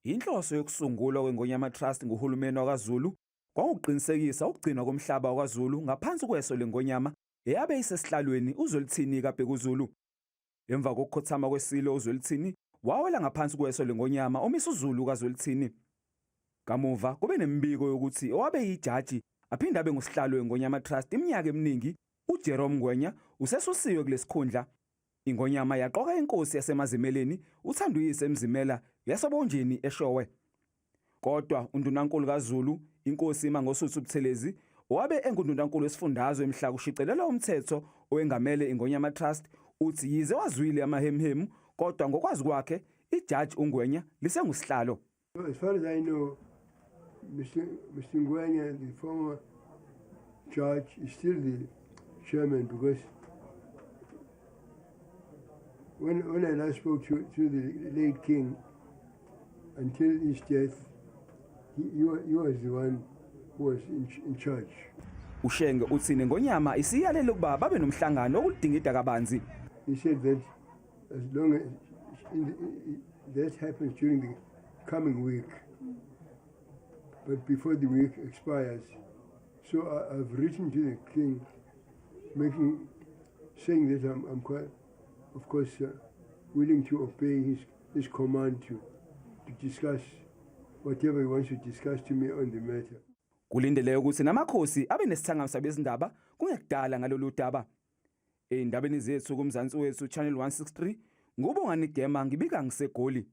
Inhloso yokusungulwa kweNgonyama Trust nguhulumeni wakwaZulu kwakuqinisekisa ukugcinwa komhlaba wakwaZulu ngaphansi kweso leNgonyama eyabe isesihlalweni uZwelithini kaBhekuzulu. Emva kokukhothama kweSilo uZwelithini wawela ngaphansi kweso leNgonyama uMisuzulu kaZwelithini. Kamuva kube nemibiko yokuthi owabe yijaji aphinde abe ngusihlalo weNgonyama Trust iminyaka eminingi uJerome Ngwenya usesusiwe kulesikhundla. Ingonyama yaqoka inkosi yaseMazimeleni uThanduyise Mzimela yasoBonjeni eShowe. Kodwa uNdunankulu kaZulu inkosi Mangosuthu Buthelezi owabe engundunankulu wesifundazwe mhla kushicelelwa umthetho owengamele Ingonyama Trust uthi yize wazwile amahemhemu kodwa ngokwazi kwakhe ijaji uNgwenya lisengusihlalo. As far as I know, Mr. Ngwenya, the former judge, is still the chairman because when I last spoke to the late king, until his death, he was the one who was in charge. Ushenge uthi nengonyama isiyalele ukuba babe nomhlangano okulidingida kabanzi. He said that as long as that happens during the coming week, but before the week expires. So I've written to the king, saying that I'm quite, of course, willing to obey his command to discuss whatever he wants to discuss to me on the matter. Kulindeleke ukuthi namakhosi abe nesithangami sabezindaba kungekudala ngalolu daba. Ey'ndabeni zethu kuMzansi Wethu Channel 163 nguBongani Gema ngibika ngiseGoli.